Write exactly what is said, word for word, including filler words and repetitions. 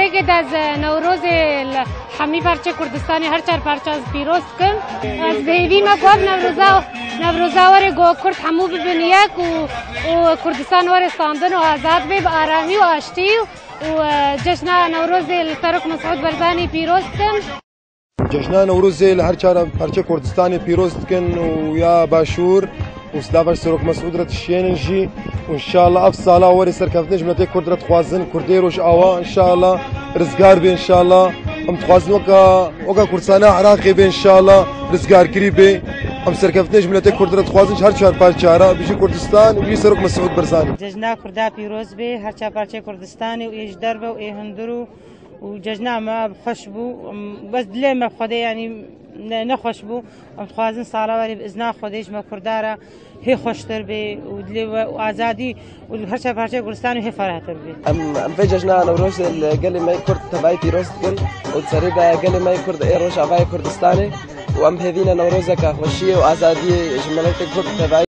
Yekê de ez Newrozê li hemî parçê Kurdistanê her çar parça ez pîroz dikim. Ez bi hêvî me ku ev Newroza, Newroza were ku Kurd hemû bibin yek û, û Kurdistan were standin û azad be bi aramî û aştî û, e, cejna Newrozê li Serok Mesûd Barzanî pîroz dikim. Cejna Newrozê li her çar parçê Kurdistanê pîroz dikin û ya Başûr û silav ji Serok Mesûd re dişiyênin jî. Û înşallah ev sala werê serkeftinê ji miletê Kurd re dixwazin, Kurdê Rojava, înşallah rizgar bê, înşallah. Em dixwazin weka, weka Kurdistana Iraqê bê, înşallah rizgarkirî bê. Em serkeftinê ji miletê Kurd re dixwazin ji her çar parça re, bijî Kurdistan û bijî Serok Mesûd Barzanî. Cejna Kurda pîroz bê, her çar parçê Kurdistanê û ê ji derve û ê hundir û û cejna me xweş bû. Bes dilê me bi Xwedê, yanî ne, nexweş bû. Em dixwazin sala werê bi izna Xwedê ji me Kurda re hê xweştir bê û dilê we û azadî û li her çar parçeyê Kurdistanê hê ferahtir bê. Em, em vê cejna Newrozê li gelê me Kurd tevayî pîroz dikin û di serê de gelê me Kurd ê Rojavayê Kurdistanê û em hêvî ne Newrozeke xweşiyê û azadiyê ji miletê Kurd tevayî